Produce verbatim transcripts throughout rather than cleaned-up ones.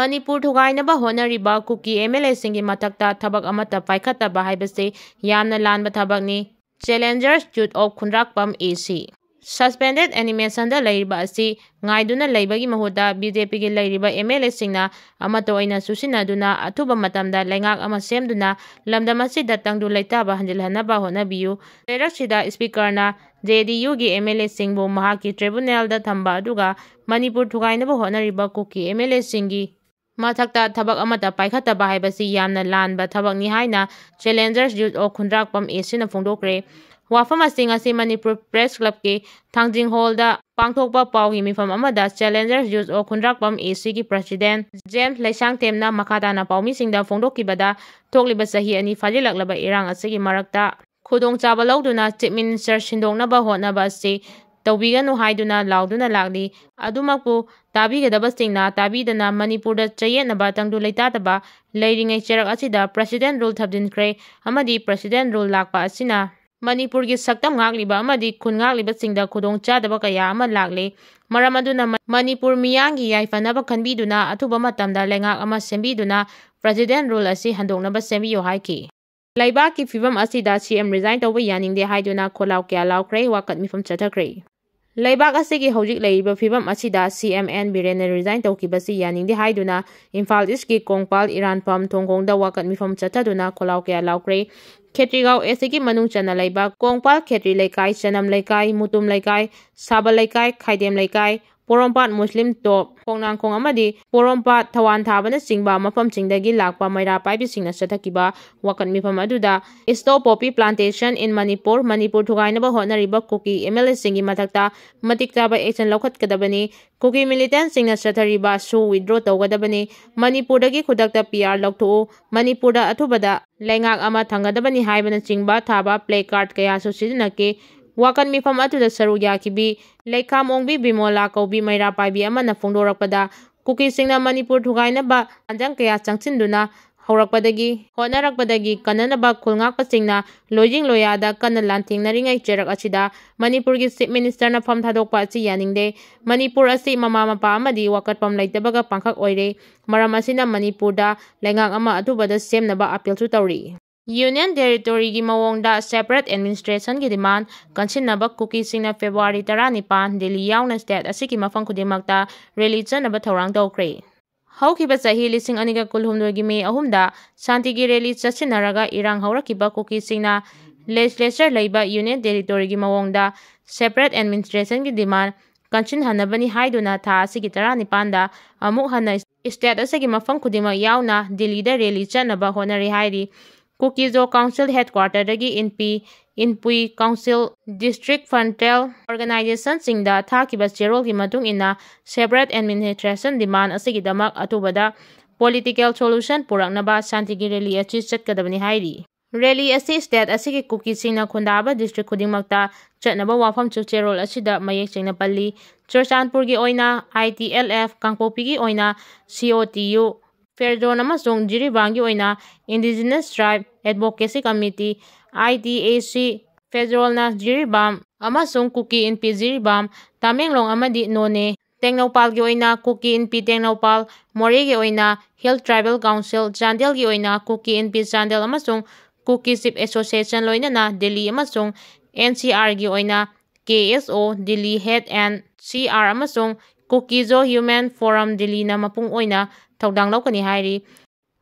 ꯃꯅꯤꯄꯨꯔ ꯊꯨꯒꯥꯏꯅꯕ ꯍꯣꯠꯅꯔꯤꯕ ꯀꯨꯀꯤ M L ꯑꯦꯁꯤꯡꯒꯤ ꯃꯊꯛꯇ ꯊꯕꯛ ꯑꯃꯠꯇ ꯄꯥꯏꯈꯠꯇꯕ ꯍꯥꯏꯕꯁꯤ ꯌꯥꯝꯅ ꯂꯥꯟꯕ ꯊꯕꯛꯅꯤ꯫ Challengers Youth of Khundrakpam A C꯫ Suspended animationꯗ ꯂꯩꯔꯤꯕ ꯑꯁꯤ ꯉꯥꯏꯗꯨꯅ ꯂꯩꯕꯒꯤ ꯃꯍꯨꯠꯇ ꯕꯤ ꯖꯦ ꯄꯤꯒꯤ ꯂꯩꯔꯤꯕ ꯑꯦꯝ ꯑꯦꯜ ꯑꯦꯁꯤꯡꯅ ꯑꯃꯠꯇ ꯑꯣꯏꯅ ꯆꯨꯁꯤꯟꯅꯗꯨꯅ ꯑꯊꯨꯕ ꯃꯇꯝꯗ ꯂꯩꯉꯥꯛ ꯑꯃ ꯁꯦꯝꯗꯨꯅ ꯂꯝꯗꯝ ꯑꯁꯤꯗ ꯇꯪꯗꯨ ꯂꯩꯇꯥꯕ ꯍꯟꯖꯤꯜꯍꯟꯅꯕ ꯍꯣꯠꯅꯕꯤꯌꯨ꯫ ꯂꯩꯔꯛꯁꯤꯗ ꯁ꯭ꯄꯤꯀꯔꯅ ꯖꯦ ꯗꯤ ꯌꯨꯒꯤ ꯑꯦꯝ ꯑꯦꯜ ꯑꯦꯁꯤꯡꯕꯨ ꯃꯍꯥꯛꯀꯤ ꯇ꯭ꯔꯤꯕꯨꯅꯦꯜꯗ ꯊꯝꯕ ꯑꯗꯨꯒ ꯃꯅꯤꯄꯨꯔ ꯊꯨꯒꯥꯏꯅꯕ ꯍꯣꯠꯅꯔꯤꯕ ꯀꯨꯀꯤ ꯑꯦꯝ ꯑꯦꯜ ꯑꯦꯁꯤꯡꯒꯤ ꯃꯊꯛꯇ ꯊꯕꯛ ꯑꯃꯠꯇ ꯄꯥꯏꯈꯠꯇꯕ ꯍꯥꯏꯕꯁꯤ ꯌꯥꯝꯅ ꯂꯥꯟꯕ ꯊꯕꯛꯅꯤ ꯍꯥꯏꯅ Challengers Youth of Khundrakpam A Cꯅ ꯐꯣꯡꯗꯣꯛꯈ꯭ꯔꯦ꯫ ꯋꯥꯐꯝ ꯑꯁꯤ ꯉꯁꯤ ꯃꯅꯤꯄꯨꯔ Press Clubꯀꯤ ꯊꯥꯡꯖꯤꯡ Hallꯗ ꯄꯥꯡꯊꯣꯛꯄ ꯄꯥꯎꯒꯤ ꯃꯤꯐꯝ ꯑꯃꯗ Challengers Youth of Khundrakpam A Cꯒꯤ President James ꯂꯩꯁꯥꯡꯊꯦꯝꯅ ꯃꯈꯥ ꯇꯥꯅ ꯄꯥꯎꯃꯤꯁꯤꯡꯗ ꯐꯣꯡꯗꯣꯛꯈꯤꯕꯗ, ꯊꯣꯛꯂꯤꯕ ꯆꯍꯤ ꯑꯅꯤ ꯐꯥꯖꯤꯜꯂꯛꯂꯕ ꯏꯔꯥꯡ ꯑꯁꯤꯒꯤ ꯃꯔꯛꯇ ꯈꯨꯗꯣꯡꯆꯥꯕ ꯂꯧꯗꯨꯅ Chief Minister ꯁꯤꯟꯗꯣꯛꯅꯕ ꯍꯣꯠꯅꯕ ꯑꯁꯤ ꯇꯧꯕꯤꯒꯅꯨ ꯍꯥꯏꯗꯨꯅ ꯂꯥꯎꯗꯨꯅ ꯂꯥꯛꯂꯤ꯫ ꯑꯗꯨꯃꯛꯄꯨ ꯇꯥꯕꯤꯒꯗꯕꯁꯤꯡꯅ ꯇꯥꯕꯤꯗꯅ ꯃꯅꯤꯄꯨꯔꯗ ꯆꯌꯦꯠꯅꯕ ꯇꯪꯗꯨ ꯂꯩꯇꯥꯗꯕ ꯂꯩꯔꯤꯉꯩ ꯆꯩꯔꯛ ꯑꯁꯤꯗ President Rule ꯊꯝꯖꯤꯟꯈ꯭ꯔꯦ ꯑꯃꯗꯤ President Rule ꯂꯥꯛꯄ ꯑꯁꯤꯅ ꯃꯅꯤꯄꯨꯔꯒꯤ ꯁꯛꯇꯝ ꯉꯥꯛꯂꯤꯕ ꯑꯃꯗꯤ ꯈꯨꯟ ꯉꯥꯛꯂꯤꯕꯁꯤꯡꯗ ꯈꯨꯗꯣꯡꯆꯥꯗꯕ ꯀꯌꯥ ꯑꯃ ꯂꯥꯛꯂꯦ꯫ ꯃꯔꯝ ꯑꯗꯨꯅ ꯃ-, ꯃꯅꯤꯄꯨꯔ ꯃꯤꯌꯥꯝꯒꯤ ꯌꯥꯏꯐꯅꯕ ꯈꯟꯕꯤꯗꯨꯅ ꯑꯊꯨꯕ ꯃꯇꯝꯗ ꯂꯩꯉꯥꯛ ꯑꯃ ꯁꯦꯝꯕꯤꯗꯨꯅ President Rule ꯑꯁꯤ ꯍꯟꯗꯣꯛꯅꯕ ꯁꯦꯝꯕꯤꯌꯨ ꯍꯥꯏꯈꯤ꯫ ꯂꯩꯕꯥꯛꯀꯤ ꯐꯤꯕꯝ ꯑꯁꯤꯗ C M resign ꯇꯧꯕ ꯌꯥꯅꯤꯡꯗꯦ ꯍꯥꯏꯗꯨꯅ ꯈꯣꯜꯂꯥꯎ ꯀꯌꯥ ꯂꯥꯎꯈ꯭ꯔꯦ, ꯋꯥꯀꯠ ꯃꯤꯐꯝ ꯆꯠꯊꯈ꯭ꯔꯦ꯫ ꯂꯩꯕꯥꯛ ꯑꯁꯤꯒꯤ ꯍꯧꯖꯤꯛ ꯂꯩꯔꯤꯕ ꯐꯤꯕꯝ ꯑꯁꯤꯗ C M N ꯕꯤꯔꯦꯟꯅ resign ꯇꯧꯈꯤꯕꯁꯤ ꯌꯥꯅꯤꯡꯗꯦ ꯍꯥꯏꯗꯨꯅ ꯏꯝꯐꯥꯜ Eastꯀꯤ ꯀꯣꯡꯄꯥꯜ ꯏꯔꯥꯟꯐꯝ ꯊꯣꯡꯈꯣꯡꯗ ꯋꯥꯀꯠ ꯃꯤꯐꯝ ꯆꯠꯊꯗꯨꯅ ꯈꯣꯜꯂꯥꯎ ꯀꯌꯥ ꯂꯥꯎꯈ꯭ꯔꯦ꯫ ꯈꯦꯇ꯭ꯔꯤꯒꯥꯎ Sꯗꯒꯤ ꯃꯅꯨꯡ ꯆꯟꯅ ꯂꯩꯕ ꯀꯣꯡꯄꯥꯜ ꯈꯦꯇ꯭ꯔꯤ ꯂꯩꯀꯥꯏ, ꯆꯅꯝ ꯂꯩꯀꯥꯏ, ꯃꯨꯇꯨꯝ ꯂꯩꯀꯥꯏ, ꯁꯥꯕ ꯂꯩꯀꯥꯏ, ꯈꯥꯏꯗꯦꯝ ꯂꯩꯀꯥꯏ, ꯄꯣꯔꯣꯝꯄꯥꯠ ꯃꯨꯁꯂꯤꯝ ꯇꯣꯞ, ꯈꯣꯡꯅꯥꯡꯈꯣꯡ ꯑꯃꯗꯤ ꯄꯣꯔꯣꯝꯄꯥꯠ ꯊꯋꯥꯟ ꯊꯥꯕꯅꯆꯤꯡꯕ ꯃꯐꯝꯁꯤꯡꯗꯒꯤ ꯂꯥꯛꯄ ꯃꯩꯔꯥ ꯄꯥꯏꯕꯤꯁꯤꯡꯅ ꯆꯠꯊꯈꯤꯕ ꯋꯥꯀꯠ ꯃꯤꯐꯝ ꯑꯗꯨꯗ Stop Poppy Plantation in Manipur, Manipur ꯊꯨꯒꯥꯏꯅꯕ ꯍꯣꯠꯅꯔꯤꯕ ꯀꯨꯀꯤ M L Aꯁꯤꯡꯒꯤ ꯃꯊꯛꯇ ꯃꯇꯤꯛ ꯆꯥꯕ action ꯂꯧꯈꯠꯀꯗꯕꯅꯤ, ꯀꯨꯀꯤ militantꯁꯤꯡꯅ ꯆꯠꯊꯔꯤꯕ ꯁꯨ withdraw ꯇꯧꯒꯗꯕꯅꯤ, ꯃꯅꯤꯄꯨꯔꯗꯒꯤ ꯈꯨꯗꯛꯇ P R ꯂꯧꯊꯣꯛꯎ, ꯃꯅꯤꯄꯨꯔꯗ ꯑꯊꯨꯕꯗ ꯂꯩꯉꯥꯛ ꯑꯃ ꯊꯝꯒꯗꯕꯅꯤ ꯍꯥꯏꯕꯅꯆꯤꯡꯕ ꯊꯥꯕ placard ꯀꯌꯥꯁꯨ ꯁꯤꯖꯤꯟꯅꯈꯤ꯫ ꯋꯥꯀꯠ ꯃꯤꯐꯝ ꯑꯗꯨꯗ ꯁꯔꯨꯛ ꯌꯥꯈꯤꯕꯤ ꯂꯩꯈꯥꯝ ꯑꯣꯡꯕꯤ ꯕꯤꯃꯣꯂꯥ ꯀꯧꯕꯤ ꯃꯩꯔꯥ ꯄꯥꯏꯕꯤ ꯑꯃꯅ ꯐꯣꯡꯗꯣꯔꯛꯄꯗ, ꯀꯨꯀꯤꯁꯤꯡꯅ ꯃꯅꯤꯄꯨꯔ ꯊꯨꯒꯥꯏꯅꯕ ꯄꯥꯟꯖꯪ ꯀꯌꯥ ꯆꯪꯁꯤꯟꯗꯨꯅ ꯍꯧꯔꯛꯄꯗꯒꯤ, ꯍꯣꯠꯅꯔꯛꯄꯗꯒꯤ ꯀꯟꯅꯅꯕ ꯈꯨꯜ ꯉꯥꯛꯄꯁꯤꯡꯅ ꯂꯣꯏꯖꯤꯡ ꯂꯣꯌꯥꯗ ꯀꯟꯅ ꯂꯥꯟꯊꯦꯡꯅꯔꯤꯉꯩ ꯆꯩꯔꯛ ꯑꯁꯤꯗ ꯃꯅꯤꯄꯨꯔꯒꯤ Chief Minister ꯅ ꯐꯝ ꯊꯥꯗꯣꯛꯄ ꯑꯁꯤ ꯌꯥꯅꯤꯡꯗꯦ꯫ ꯃꯅꯤꯄꯨꯔ ꯑꯁꯤ ꯃꯃꯥ ꯃꯄꯥ ꯑꯃꯗꯤ ꯋꯥꯀꯠꯐꯝ ꯂꯩꯇꯕꯒ ꯄꯥꯡꯈꯛ ꯑꯣꯏꯔꯦ꯫ ꯃꯔꯝ ꯑꯁꯤꯅ ꯃꯅꯤꯄꯨꯔꯗ ꯂꯩꯉꯥꯛ ꯑꯃ ꯑꯊꯨꯕꯗ ꯁꯦꯝꯅꯕ appeal ꯁꯨ ꯇꯧꯔꯤ꯫ Union Territory ꯒꯤ ꯃꯑꯣꯡꯗ separate administration ꯒꯤ demand ꯀꯟꯁꯤꯟꯅꯕ ꯀꯨꯀꯤꯁꯤꯡꯅ February ꯇꯔꯥꯅꯤꯄꯥꯟ ꯗꯤꯜꯂꯤ ꯌꯥꯎꯅ state ꯑꯁꯤꯒꯤ ꯃꯐꯝ ꯈꯨꯗꯤꯡꯃꯛꯇ rally ꯆꯠꯅꯕ ꯊꯧꯔꯥꯡ ꯇꯧꯈ꯭ꯔꯦ꯫ ꯍꯧꯈꯤꯕ ꯆꯍꯤ ꯂꯤꯁꯤꯡ ꯑꯅꯤꯒ ꯀꯨꯟꯍꯨꯝꯗꯣꯏꯒꯤ May ꯑꯍꯨꯝꯗ ꯁꯥꯟꯇꯤꯒꯤ rally ꯆꯠꯁꯤꯟꯅꯔꯒ ꯏꯔꯥꯡ ꯍꯧꯔꯛꯈꯤꯕ ꯀꯨꯀꯤꯁꯤꯡꯅ legislature ꯂꯩꯕ Union Territory ꯒꯤ ꯃꯑꯣꯡꯗ separate administration ꯒꯤ demand ꯀꯟꯁꯤꯟꯍꯟꯅꯕꯅꯤ ꯍꯥꯏꯗꯨꯅ ꯊꯥ ꯑꯁꯤꯒꯤ ꯇꯔꯥꯅꯤꯄꯥꯟꯗ ꯑꯃꯨꯛ ꯍꯟꯅ state ꯑꯁꯤꯒꯤ ꯃꯐꯝ ꯈꯨꯗꯤꯡꯃꯛ ꯌꯥꯎꯅ ꯗꯤꯜꯂꯤꯗ rally ꯆꯠꯅꯕ ꯍꯣꯠꯅꯔꯤ ꯍꯥꯏꯔꯤ꯫ ꯀꯨꯀꯤꯖꯣ Council Headquarter ꯗꯒꯤ ꯏꯟꯄꯤ, Inpui Council, District Frontal Organization ꯁꯤꯡꯗ ꯊꯥꯈꯤꯕ ꯆꯦꯔꯣꯜꯒꯤ ꯃꯇꯨꯡ ꯏꯟꯅ separate administration demand ꯑꯁꯤꯒꯤꯗꯃꯛ ꯑꯊꯨꯕꯗ political solution ꯄꯨꯔꯛꯅꯕ ꯁꯥꯟꯇꯤꯒꯤ rally ꯑꯁꯤ ꯆꯠꯀꯗꯕꯅꯤ ꯍꯥꯏꯔꯤ꯫ Rally ꯑꯁꯤ state ꯑꯁꯤꯒꯤ ꯀꯨꯀꯤꯁꯤꯡꯅ ꯈꯨꯟꯗꯥꯕ district ꯈꯨꯗꯤꯡꯃꯛꯇ ꯆꯠꯅꯕ ꯋꯥꯐꯝꯁꯨ ꯆꯦꯔꯣꯜ ꯑꯁꯤꯗ ꯃꯌꯦꯛ ꯁꯦꯡꯅ ꯄꯜꯂꯤ꯫ ꯆꯨꯔꯆꯥꯟꯄꯨꯔꯒꯤ ꯑꯣꯏꯅ I T L F, ꯀꯥꯡꯄꯣꯛꯄꯤꯒꯤ ꯑꯣꯏꯅ C O T U, Fair Zone ꯑꯃꯁꯨꯡ ꯖꯤꯔꯤꯕꯥꯝꯒꯤ ꯑꯣꯏꯅ Indigenous Tribe Advocacy Committee, I T A C, Fair Zone ꯅ ꯖꯤꯔꯤꯕꯥꯝ ꯑꯃꯁꯨꯡ ꯀꯨꯀꯤ ꯏꯟꯄꯤ ꯖꯤꯔꯤꯕꯥꯝ, ꯇꯃꯦꯡꯂꯣꯡ ꯑꯃꯗꯤ ꯅꯣꯅꯦ, ꯇꯦꯡꯅꯧꯄꯥꯜꯒꯤ ꯑꯣꯏꯅ ꯀꯨꯀꯤ ꯏꯟꯄꯤ ꯇꯦꯡꯅꯧꯄꯥꯜ, ꯃꯣꯔꯦꯒꯤ ꯑꯣꯏꯅ Hill Tribal Council, ꯆꯥꯟꯗꯦꯜꯒꯤ ꯑꯣꯏꯅ ꯀꯨꯀꯤ ꯏꯟꯄꯤ ꯆꯥꯟꯗꯦꯜ ꯑꯃꯁꯨꯡ ꯀꯨꯀꯤ Chief Association ꯂꯣꯏꯅꯅ ꯗꯤꯜꯂꯤ ꯑꯃꯁꯨꯡ N C R ꯒꯤ ꯑꯣꯏꯅ K S O, Delhi Head N C R ꯑꯃꯁꯨꯡ ꯀꯨꯀꯤꯖꯣ Human Forum ꯗꯤꯜꯂꯤꯅ ꯃꯄꯨꯡ ꯑꯣꯏꯅ ꯊꯧꯗꯥꯡ ꯂꯧꯒꯅꯤ ꯍꯥꯏꯔꯤ꯫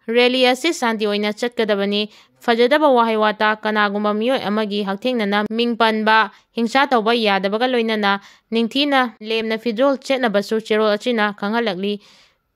Rally ꯑꯁꯤ ꯁꯥꯟꯇꯤ ꯑꯣꯏꯅ ꯆꯠꯀꯗꯕꯅꯤ꯫ ꯐꯖꯗꯕ ꯋꯥꯍꯩ ꯋꯥꯇꯥ, ꯀꯅꯥꯒꯨꯝꯕ ꯃꯤꯑꯣꯏ ꯑꯃꯒꯤ ꯍꯛꯊꯦꯡꯅꯅ ꯃꯤꯡ ꯄꯟꯕ, ꯍꯤꯡꯁꯥ ꯇꯧꯕ ꯌꯥꯗꯕꯒ ꯂꯣꯏꯅꯅ ꯅꯤꯡꯊꯤꯅ ꯂꯦꯝꯅ ꯐꯤꯖꯣꯜ ꯁꯦꯠꯅꯕꯁꯨ ꯆꯦꯔꯣꯜ ꯑꯁꯤꯅ ꯈꯪꯍꯜꯂꯛꯂꯤ꯫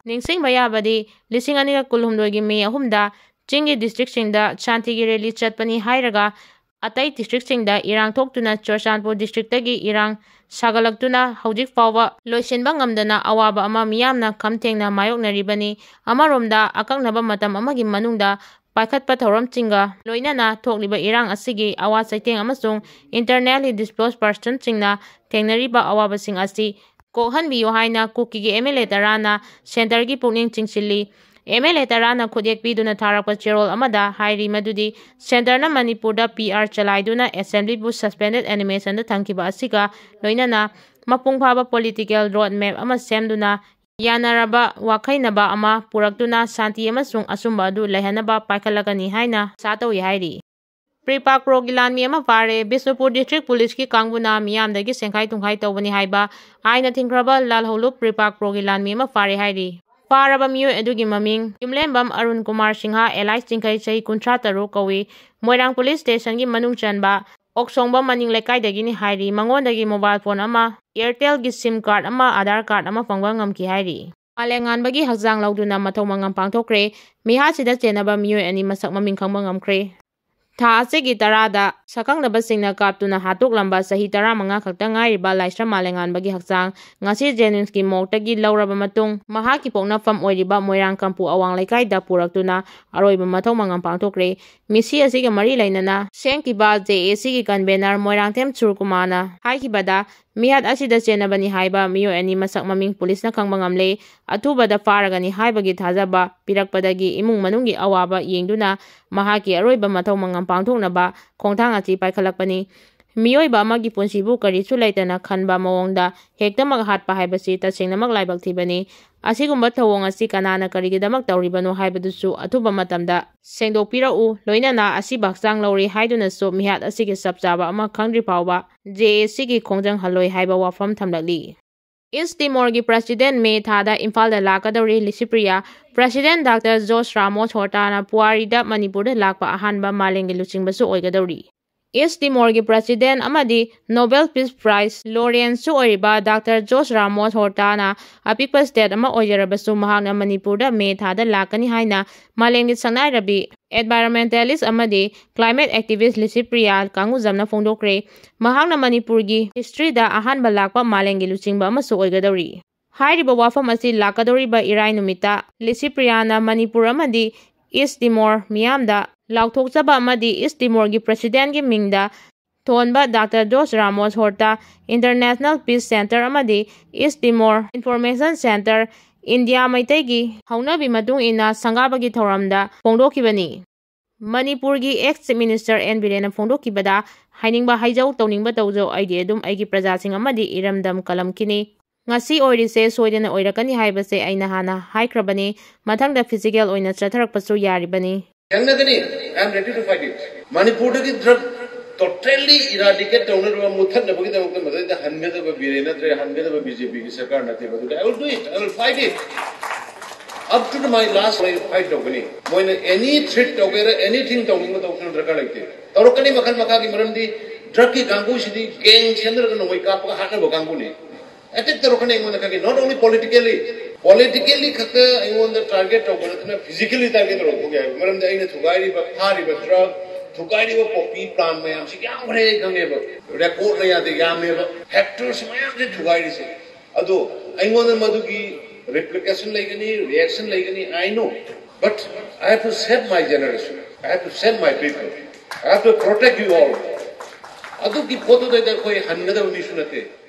ꯅꯤꯡꯁꯤꯡꯕ ꯌꯥꯕꯗꯤ, ꯂꯤꯁꯤꯡ ꯑꯅꯤꯒ ꯀꯨꯟꯍꯨꯝꯗꯣꯏꯒꯤ May ꯑꯍꯨꯝꯗ ꯆꯤꯡꯒꯤ district ꯁꯤꯡꯗ ꯁꯥꯟꯇꯤꯒꯤ rally ꯆꯠꯄꯅꯤ ꯍꯥꯏꯔꯒ ꯑꯇꯩ district ꯁꯤꯡꯗ ꯏꯔꯥꯡ ꯊꯣꯛꯇꯨꯅ ꯆꯨꯔꯆꯥꯟꯄꯨꯔ district ꯇꯒꯤ ꯏꯔꯥꯡ ꯁꯥꯒꯠꯂꯛꯇꯨꯅ ꯍꯧꯖꯤꯛ ꯐꯥꯎꯕ ꯂꯣꯏꯁꯤꯟꯕ ꯉꯝꯗꯅ ꯑꯋꯥꯕ ꯑꯃ ꯃꯤꯌꯥꯝꯅ ꯈꯝ ꯊꯦꯡꯅ ꯃꯥꯌꯣꯛꯅꯔꯤꯕꯅꯤ꯫ ꯑꯃꯔꯣꯝꯗ, ꯑꯀꯛꯅꯕ ꯃꯇꯝ ꯑꯃꯒꯤ ꯃꯅꯨꯡꯗ ꯄꯥꯏꯈꯠꯄ ꯊꯧꯔꯝꯁꯤꯡꯒ ꯂꯣꯏꯅꯅ ꯊꯣꯛꯂꯤꯕ ꯏꯔꯥꯡ ꯑꯁꯤꯒꯤ ꯑꯋꯥ ꯆꯩꯊꯦꯡ ꯑꯃꯁꯨꯡ internally displaced person ꯁꯤꯡꯅ ꯊꯦꯡꯅꯔꯤꯕ ꯑꯋꯥꯕꯁꯤꯡ ꯑꯁꯤ ꯀꯣꯛꯍꯟꯕꯤꯌꯨ ꯍꯥꯏꯅ ꯀꯨꯀꯤꯒꯤ M L A ꯇꯔꯥꯅ centre ꯒꯤ ꯄꯨꯛꯅꯤꯡ ꯆꯤꯡꯁꯤꯜꯂꯤ꯫ ꯑꯦꯝ ꯑꯦꯜ ꯑꯦ ꯇꯔꯥꯅ ꯈꯨꯠꯌꯦꯛ ꯄꯤꯗꯨꯅ ꯊꯥꯔꯛꯄ ꯆꯦꯔꯣꯜ ꯑꯃꯗ ꯍꯥꯏꯔꯤ ꯃꯗꯨꯗꯤ ꯁꯦꯟꯇꯔꯅ ꯃꯅꯤꯄꯨꯔꯗ ꯄꯤ ꯑꯥꯔ ꯆꯂꯥꯏꯗꯨꯅ ꯑꯦꯁꯦꯝꯕ꯭ꯂꯤꯕꯨ suspended animationꯗ ꯊꯝꯈꯤꯕ ꯑꯁꯤꯒ ꯂꯣꯏꯅꯅ ꯃꯄꯨꯡ ꯐꯥꯕ political road map ꯑꯃ ꯁꯦꯝꯗꯨꯅ ꯌꯥꯅꯔꯕ ꯋꯥꯈꯩꯅꯕ ꯑꯃ ꯄꯨꯔꯛꯇꯨꯅ ꯁꯥꯟꯇꯤ ꯑꯃꯁꯨꯡ ꯑꯆꯨꯝꯕ ꯑꯗꯨ ꯂꯩꯍꯟꯅꯕ ꯄꯥꯏꯈꯠꯂꯒꯅꯤ ꯍꯥꯏꯅ ꯑꯥꯁꯥ ꯇꯧꯏ ꯍꯥꯏꯔꯤ꯫ ꯄ꯭ꯔꯤꯄꯥꯛ ꯄ꯭ꯔꯣꯒꯤ ꯂꯥꯟꯃꯤ ꯑꯃ ꯐꯥꯔꯦ꯫ ꯕꯤꯁꯅꯨꯄꯨꯔ district policeꯀꯤ ꯀꯥꯡꯕꯨꯅ ꯃꯤꯌꯥꯝꯗꯒꯤ ꯁꯦꯡꯈꯥꯏ ꯊꯨꯡꯈꯥꯏ ꯇꯧꯕꯅꯤ ꯍꯥꯏꯕ ꯑꯥꯏꯟꯅ ꯊꯤꯡꯈ꯭ꯔꯕ ꯂꯥꯜꯍꯧꯂꯨꯞ ꯄ꯭ꯔꯤꯄꯥꯛ ꯄ꯭ꯔꯣꯒꯤ ꯂꯥꯟꯃꯤ ꯑꯃ ꯐꯥꯔꯦ ꯍꯥꯏꯔꯤ꯫ ꯐꯥꯔꯕ ꯃꯤꯑꯣꯏ ꯑꯗꯨꯒꯤ ꯃꯃꯤꯡ ꯌꯨꯝꯂꯦꯝꯕꯝ ꯑꯔꯨꯟ ꯀꯨꯃꯥꯔ ꯁꯤꯡꯍ, alias ꯆꯤꯡꯈꯩ, ꯆꯍꯤ ꯀꯨꯟꯊ꯭ꯔꯥ ꯇꯔꯨꯛ ꯀꯧꯏ꯫ ꯃꯣꯏꯔꯥꯡ police stationꯒꯤ ꯃꯅꯨꯡ ꯆꯟꯕ ꯑꯣꯛꯁꯣꯡꯕꯝ ꯃꯅꯤꯡ ꯂꯩꯀꯥꯏꯗꯒꯤꯅꯤ ꯍꯥꯏꯔꯤ꯫ ꯃꯉꯣꯟꯗꯒꯤ mobile phone ꯑꯃ, Airtelꯒꯤ SIM card ꯑꯃ, Aadhaar card ꯑꯃ ꯐꯪꯕ ꯉꯝꯈꯤ ꯍꯥꯏꯔꯤ꯫ ꯃꯥꯂꯦꯝꯉꯥꯟꯕꯒꯤ ꯍꯛꯆꯥꯡ ꯂꯧꯗꯨꯅ ꯃꯊꯧ ꯃꯉꯝ ꯄꯥꯡꯊꯣꯛꯈ꯭ꯔꯦ꯫ ꯃꯤꯍꯥꯠꯁꯤꯗ ꯆꯦꯟꯅꯕ ꯃꯤꯑꯣꯏ ꯑꯅꯤ ꯃꯁꯛ ꯃꯃꯤꯡ ꯈꯪꯕ ꯉꯝꯈ꯭ꯔꯦ꯫ ꯊꯥ ꯑꯁꯤꯒꯤ ꯇꯔꯥꯗ ꯁꯛꯈꯪꯅꯕꯁꯤꯡꯅ ꯀꯥꯞꯇꯨꯅ ꯍꯥꯠꯇꯣꯛꯂꯝꯕ ꯆꯍꯤ ꯇꯔꯥꯃꯉꯥ ꯈꯛꯇ ꯉꯥꯏꯔꯤꯕ ꯂꯥꯏꯁ꯭ꯔꯝ ꯃꯥꯂꯦꯝꯉꯥꯟꯕꯒꯤ ꯍꯛꯆꯥꯡ ꯉꯁꯤ JNIMSꯀꯤ morgueꯒꯤ ꯂꯧꯔꯕ ꯃꯇꯨꯡ, ꯃꯍꯥꯛꯀꯤ ꯄꯣꯛꯅꯐꯝ ꯑꯣꯏꯔꯤꯕ ꯃꯣꯏꯔꯥꯡ ꯀꯝꯄꯨ ꯑꯋꯥꯡ ꯂꯩꯀꯥꯏꯗ ꯄꯨꯔꯛꯇꯨꯅ ꯑꯔꯣꯏꯕ ꯃꯊꯧ ꯃꯉꯝ ꯄꯥꯡꯊꯣꯛꯈ꯭ꯔꯦ꯫ ꯃꯤꯁꯤ ꯑꯁꯤꯒ ꯃꯔꯤ ꯂꯩꯅꯅ ꯁꯦꯝꯈꯤꯕ JACꯒꯤ convener ꯃꯣꯏꯔꯥꯡꯊꯦꯝ ꯁꯨꯔꯀꯨꯃꯥꯔꯅ ꯍꯥꯏꯈꯤꯕꯗ, ꯃꯤꯍꯥꯠ ꯑꯁꯤꯗ ꯆꯦꯟꯅꯕꯅꯤ ꯍꯥꯏꯕ ꯃꯤꯑꯣꯏ ꯑꯅꯤ ꯃꯁꯛ ꯃꯃꯤꯡ ꯄꯨꯂꯤꯁꯅ ꯈꯪꯕ ꯉꯝꯂꯦ꯫ ꯑꯊꯨꯕꯗ ꯐꯥꯔꯒꯅꯤ ꯍꯥꯏꯕꯒꯤ ꯊꯥꯖꯕ ꯄꯤꯔꯛꯄꯗꯒꯤ ꯏꯃꯨꯡ ꯃꯅꯨꯡꯒꯤ ꯑꯋꯥꯕ ꯌꯦꯡꯗꯨꯅ ꯃꯍꯥꯛꯀꯤ ꯑꯔꯣꯏꯕ ꯃꯊꯧ ꯃꯉꯝ ꯄꯥꯡꯊꯣꯛꯅꯕ ꯈꯣꯡꯊꯥꯡ ꯑꯁꯤ ꯄꯥꯏꯈꯠꯂꯛꯄꯅꯤ꯫ ꯃꯤꯑꯣꯏꯕ ꯑꯃꯒꯤ ꯄꯨꯟꯁꯤꯕꯨ ꯀꯔꯤꯁꯨ ꯂꯩꯇꯅ ꯈꯟꯕ ꯃꯑꯣꯡꯗ ꯍꯦꯛꯇꯃꯛ ꯍꯥꯠꯄ ꯍꯥꯏꯕꯁꯤ ꯇꯁꯦꯡꯅꯃꯛ ꯂꯥꯏꯕꯛ ꯊꯤꯕꯅꯤ꯫ ꯑꯁꯤꯒꯨꯝꯕ ꯊꯧꯑꯣꯡ ꯑꯁꯤ ꯀꯅꯥꯅ ꯀꯔꯤꯒꯤꯗꯃꯛ ꯇꯧꯔꯤꯕꯅꯣ ꯍꯥꯏꯕꯗꯨꯁꯨ ꯑꯊꯨꯕ ꯃꯇꯝꯗ ꯁꯦꯡꯗꯣꯛꯄꯤꯔꯛꯎ, ꯂꯣꯏꯅꯅ ꯑꯁꯤꯕ ꯍꯛꯆꯥꯡ ꯂꯧꯔꯦ ꯍꯥꯏꯗꯨꯅꯁꯨ ꯃꯤꯍꯥꯠ ꯑꯁꯤꯒꯤ ꯆꯞ ꯆꯥꯕ ꯑꯃ ꯈꯪꯗ꯭ꯔꯤ ꯐꯥꯎꯕ JACꯒꯤ ꯈꯣꯡꯖꯪ ꯍꯜꯂꯣꯏ ꯍꯥꯏꯕ ꯋꯥꯐꯝ ꯊꯝꯂꯛꯂꯤ꯫ East Timorꯒꯤ president May ꯊꯥꯗ ꯏꯝꯐꯥꯜꯗ ꯂꯥꯛꯀꯗꯧꯔꯤ꯫ Licypriya, President Doctor Jose Ramos Hortana ꯄꯨꯋꯥꯔꯤꯗ ꯃꯅꯤꯄꯨꯔꯗ ꯂꯥꯛꯄ ꯑꯍꯥꯟꯕ ꯃꯥꯂꯦꯝꯒꯤ ꯂꯨꯆꯤꯡꯕꯁꯨ ꯑꯣꯏꯒꯗꯧꯔꯤ꯫ East Timorꯒꯤ president ꯑꯃꯗꯤ Nobel Peace Prize laureateꯁꯨ ꯑꯣꯏꯔꯤꯕ Doctor Jose Ramos Hortana ꯑꯄꯤꯛꯄ state ꯑꯃ ꯑꯣꯏꯖꯔꯕꯁꯨ ꯃꯍꯥꯛꯅ ꯃꯅꯤꯄꯨꯔꯗ May ꯊꯥꯗ ꯂꯥꯛꯀꯅꯤ ꯍꯥꯏꯅ ꯃꯥꯂꯦꯝꯒꯤ ꯁꯛꯅꯥꯏꯔꯕꯤ environmentalist ꯑꯃꯗꯤ climate activist ꯂꯤꯁꯤꯄ꯭ꯔꯤꯌꯥ ꯀꯥꯡꯒꯨꯖꯝꯅ ꯐꯣꯡꯗꯣꯛꯈ꯭ꯔꯦ꯫ ꯃꯍꯥꯛꯅ ꯃꯅꯤꯄꯨꯔꯒꯤ historyꯗ ꯑꯍꯥꯟꯕ ꯂꯥꯛꯄ ꯃꯥꯂꯦꯝꯒꯤ ꯂꯨꯆꯤꯡꯕ ꯑꯃꯁꯨ ꯑꯣꯏꯒꯗꯧꯔꯤ꯫ ꯍꯥꯏꯔꯤꯕ ꯋꯥꯐꯝ ꯑꯁꯤ ꯂꯥꯛꯀꯗꯧꯔꯤꯕ ꯏꯔꯥꯏ ꯅꯨꯃꯤꯠꯇ ꯂꯤꯁꯤꯄ꯭ꯔꯤꯌꯥꯅ ꯃꯅꯤꯄꯨꯔ ꯑꯃꯗꯤ East Timor ꯃꯤꯌꯥꯝꯗ ꯂꯥꯎꯊꯣꯛꯆꯕ ꯑꯃꯗꯤ East Timorꯒꯤ presidentꯀꯤ ꯃꯤꯡꯗ ꯊꯣꯟꯕ Doctor Jose Ramos Horta International Peace Center ꯑꯃꯗꯤ East Timor Information Center, India ꯃꯩꯇꯩꯒꯤ ꯍꯧꯅꯕꯤ ꯃꯇꯨꯡ ꯏꯟꯅ ꯁꯪꯒꯥꯕꯒꯤ ꯊꯧꯔꯝꯗ ꯐꯣꯡꯗꯣꯛꯈꯤꯕꯅꯤ꯫ ꯃꯅꯤꯄꯨꯔꯒꯤ ex Chief Minister ꯑꯦꯟ ꯕꯤꯔꯦꯟꯅ ꯐꯣꯡꯗꯣꯛꯈꯤꯕꯗ, "ꯍꯥꯏꯅꯤꯡꯕ ꯍꯥꯏꯖꯧ, ꯇꯧꯅꯤꯡꯕ ꯇꯧꯖꯧ, ꯑꯩꯗꯤ ꯑꯗꯨꯝ ꯑꯩꯒꯤ ꯄ꯭ꯔꯖꯥꯁꯤꯡ ꯑꯃꯗꯤ ꯏꯔꯝꯗꯝ ꯀꯂꯝꯈꯤꯅꯤ꯫ ꯉꯁꯤ ꯑꯣꯏꯔꯤꯁꯦ ꯁꯣꯏꯗꯅ ꯑꯣꯏꯔꯛꯀꯅꯤ ꯍꯥꯏꯕꯁꯦ ꯑꯩꯅ ꯍꯥꯟꯅ ꯍꯥꯏꯈ꯭ꯔꯕꯅꯤ꯫ ꯃꯊꯪꯗ physical ꯑꯣꯏꯅ ꯆꯠꯊꯔꯛꯄꯁꯨ ꯌꯥꯔꯤꯕꯅꯤ"꯫ ꯌꯥꯅꯒꯅꯤ꯫ I am ready to fight it. ꯃꯅꯤꯄꯨꯔꯗꯒꯤ drug totally eradicate ꯇꯧꯅꯅꯕ, ꯃꯨꯊꯠꯅꯕꯒꯤꯗꯃꯛꯇ ꯃꯗꯩꯗ ꯍꯟꯒꯗꯕ ꯕꯤꯔꯦꯟ ꯅꯠꯇ꯭ꯔꯦ, ꯍꯟꯒꯗꯕ ꯕꯤ ꯖꯦ ꯄꯤꯒꯤ ꯁꯔꯀꯥꯔ ꯅꯠꯇꯦꯕ꯫ ꯑꯗꯨꯗꯤ I will do it, I will fight it. Up to my last, I fight ꯇꯧꯒꯅꯤ꯫ ꯃꯣꯏꯅ any threat ꯇꯧꯒꯦꯔꯥ, anything ꯇꯧꯅꯤꯡꯕ ꯇꯧꯁꯅꯨ, ꯗꯔꯀꯥꯔ ꯂꯩꯇꯦ꯫ ꯇꯧꯔꯛꯀꯅꯤ ꯃꯈꯜ ꯃꯈꯥꯒꯤ, ꯃꯔꯝꯗꯤ drugꯀꯤ ꯀꯥꯡꯕꯨꯁꯤꯗꯤ gang ꯁꯦꯝꯅꯔꯒ ꯅꯣꯡꯃꯩ ꯀꯥꯞꯄꯒ ꯍꯥꯠꯅꯕ ꯀꯥꯡꯕꯨꯅꯤ꯫ Attack ꯇꯧꯔꯛꯀꯅꯤ ꯑꯩꯉꯣꯟꯗ ꯈꯪꯉꯤ꯫ Not only politically, politically ꯈꯛꯇ ꯑꯩꯉꯣꯟꯗ target ꯇꯧꯕ ꯅꯠꯇꯅ physically target ꯇꯧꯔꯛꯄ ꯌꯥꯏ꯫ ꯃꯔꯝꯗꯤ ꯑꯩꯅ ꯊꯨꯒꯥꯏꯔꯤꯕ, ꯊꯥꯔꯤꯕ drug, ꯊꯨꯒꯥꯏꯔꯤꯕ poppy plant ꯃꯌꯥꯝꯁꯤ ꯌꯥꯝꯈ꯭ꯔꯦ ꯑꯩ ꯈꯪꯉꯦꯕ꯫ Recordꯅ ꯌꯥꯗꯦ, ꯌꯥꯝꯃꯦꯕ꯫ Hectares ꯃꯌꯥꯝꯁꯦ ꯊꯨꯒꯥꯏꯔꯤꯁꯦ꯫ ꯑꯗꯣ ꯑꯩꯉꯣꯟꯗ ꯃꯗꯨꯒꯤ replication ꯂꯩꯒꯅꯤ, reaction ꯂꯩꯒꯅꯤ, I know. But I have to save my generation. I have to save my people. I have to protect you all. ꯑꯗꯨꯒꯤ ꯄꯣꯠꯇꯨꯗꯩꯗ ꯑꯩꯈꯣꯏ ꯍꯟꯒꯗꯕ ꯃꯤꯁꯨ ꯅꯠꯇꯦ꯫